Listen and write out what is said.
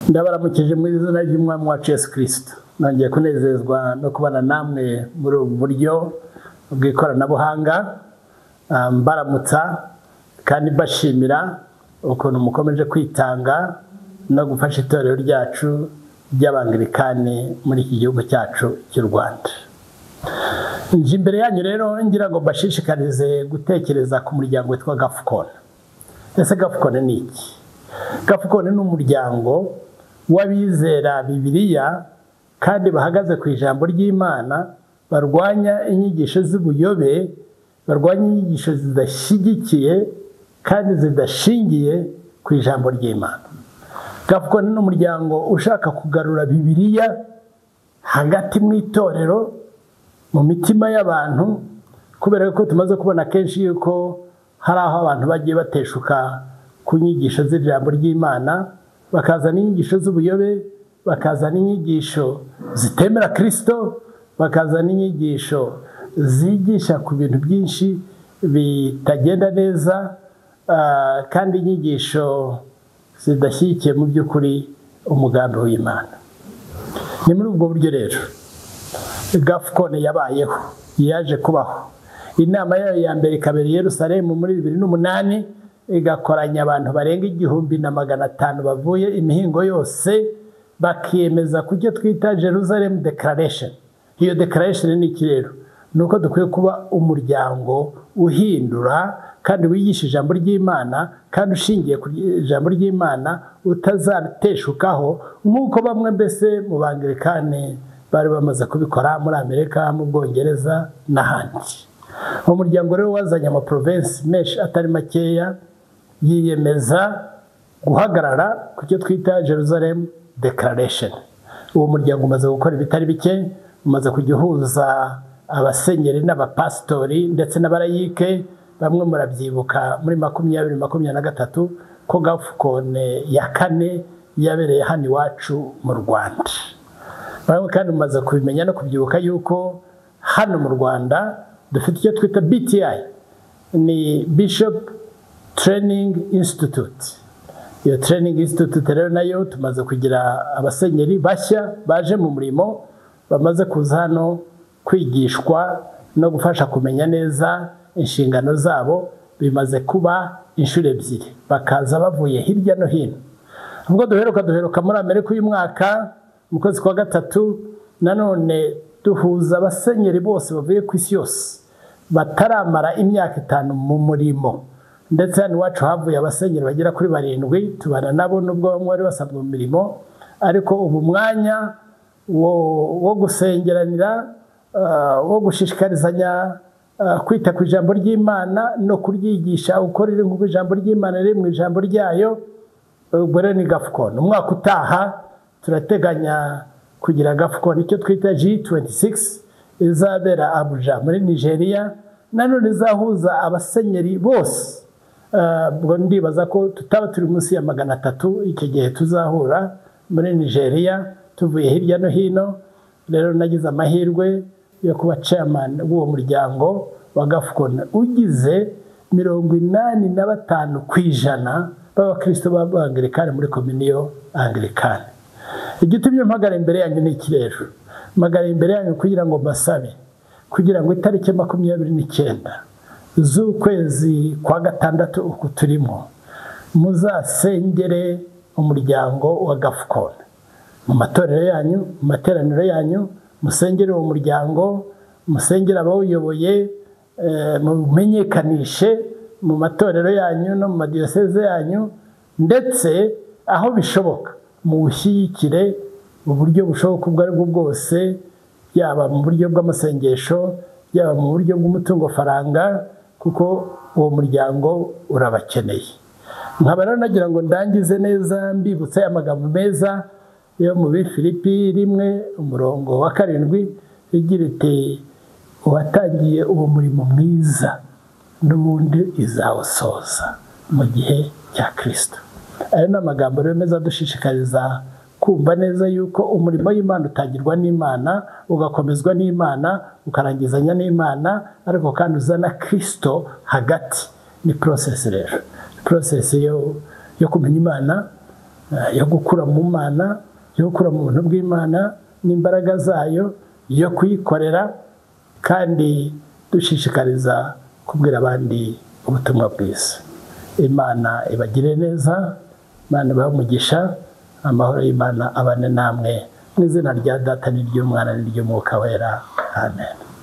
Ndabaramukije mu izina ry'Umwami wacu Yesu Kristo. Nongeye kunezezwa no kubana namwe muri ubu buryo bw'ikoranabuhanga, mbaramutsa kandi mbashimira ukuntu mukomeje kwitanga no gufasha itorero ryacu ry'Abangilikani muri iki gihugu cyacu cy'u Rwanda. Nje imbere yanyu rero ngira ngo mbashishikarize gutekereza ku muryango witwa GAFCON. Ese GAFCON ni iki? GAFCON ni umuryango w'abizera Bibiliya kandi bahagaze ku ijambo ry'Imana, barwanya inyigisho z'ubuyobe, barwanya inyigisho zidashyigikiye kandi zidashingiye ku ijambo ry'Imana. GAFCON ni umuryango ushaka kugarura Bibiliya hagati mu itorero, mu mitima y'abantu, kubera ko tumaze kubona kenshi yuko hari aho abantu bagiye bateshuka ku nyigisho z'ijambo ry'Imana, bakazana inyigisho z'ubuyobe, bakazana inyigisho zitemera Kristo, bakazana inyigisho zigisha ku bintu byinshi bitagenda neza, kandi inyigisho zidashyigikiye mu by'ukuri umugambi w'Imana. Ni muri ubwo buryo rero GAFCON yabayeho, yaje kubaho. Inama yayo ya mbere ikabera i Yerusalemu muri 2008, igakoranya abantu barenga 1500 bavuye imihingo yose, bakiyemeza ku cyo twita Jerusalem Declaration. Iyo declaration ni iki rero? Ni uko dukwiye kuba umuryango uhindura kandi wigisha ijambo ry'Imana, kandi ushingiye ku ijambo ry'Imana, utazateshukaho nk'uko bamwe mbese mu Bangilikani bari bamaze kubikora muri Amerika, mu Bwongereza n'ahandi. Umuryango rero wazanye amaprovensi menshi atari makeya, yiyemeza guhagarara ku cyo twita Jerusalem Declaration. Uwo muryango umaze gukora ibitari bike, umaze kujya uhuza abasenyeri n'abapasitori ndetse n'abarayike. Bamwe murabyibuka muri 2023 ko GAFCON ya kane yabereye hano iwacu mu Rwanda. Bamwe kandi mumaze kubimenya no kubyibuka yuko hano mu Rwanda dufite icyo twita BTI, ni Bishop Training Institute. Iyo Training Institute rero nayo tumaze kugira abasenyeri bashya baje mu murimo, bamaze kuza hano kwigishwa no gufasha kumenya neza inshingano zabo. Bimaze kuba inshuro ebyiri, bakaza bavuye hirya no hino. Ubwo duheruka muri Amerika uyu mwaka mu kwezi kwa gatatu, nanone duhuza abasenyeri bose bavuye ku isi yose bataramara imyaka 5 mu murimo. Ndetse hano iwacu havuye abasenyeri bagera kuri 7, tubana nabo nubwo bamwe bari basabwa mu mirimo, ariko ubu mwanya wo gusengeranira, wo gushishikarizanya kwita ku ijambo ry'Imana no kuryigisha uko riri nk'uko ijambo ry'Imana riri mu ijambo ryayo, ubwo rero ni GAFCON. Umwaka utaha turateganya kugira GAFCON icyo twita G26 izabera Abuja muri Nigeria, nanone izahuza abasenyeri bose. Ubwo ndibaza ko tutaba turi munsi ya 300 icyo gihe tuzahura muri Nigeria tuvuye hirya no hino. Rero nagize amahirwe yo kuba chairman w'uwo muryango wa GAFCON ugize 85% b'abakristo b'Abangilikani muri Kominiyo Angilikani. Igitumye mpagara imbere yanyu ni iki rero? Mpagara imbere yanyu kugira ngo mbasabe, kugira ngo itariki 29 z'ukwezi kwa gatandatu uku turimo, muzasengere umuryango wa GAFCON mu matorero yanyu, mu materaniro yanyu. Musengere uwo muryango, musengere abawuyoboye, mumenyekanishe mu matorero yanyu no mu madiyoseze yanyu, ndetse aho bishoboka muwushyigikire mu buryo bushoboka ubwo aribwo bwose, yaba mu buryo bw'amasengesho, yaba mu buryo bw'umutungo faranga, kuko uwo muryango urabakeneye. Nkaba rero nagira ngo ndangize neza mbibutse amagambo meza yo mu Filipi 1:7 igira iti: uwatangiye uwo murimo mwiza n'ubundi izawusoza mu gihe cya Kristo. Ayo ni amagambo rero meza adushishikariza kumva neza yuko umurimo w'Imana utangirwa n'Imana, ugakomezwa n'Imana, ukarangizanya n'Imana, ariko kandi uzana Kristo hagati. Ni process rero, process yo kumenya Imana, yo gukura mu Mana, yo gukura mu buntu bw'Imana n'imbaraga zayo, yo kuyikorera, kandi dushishikariza kubwira abandi ubutumwa bwiza. Imana ibagire neza, Imana ibahe umugisha, amahoro y'Imana abane namwe, mu izina rya Data n'iry'Umwana n'iry'Umwuka Wera. Amen.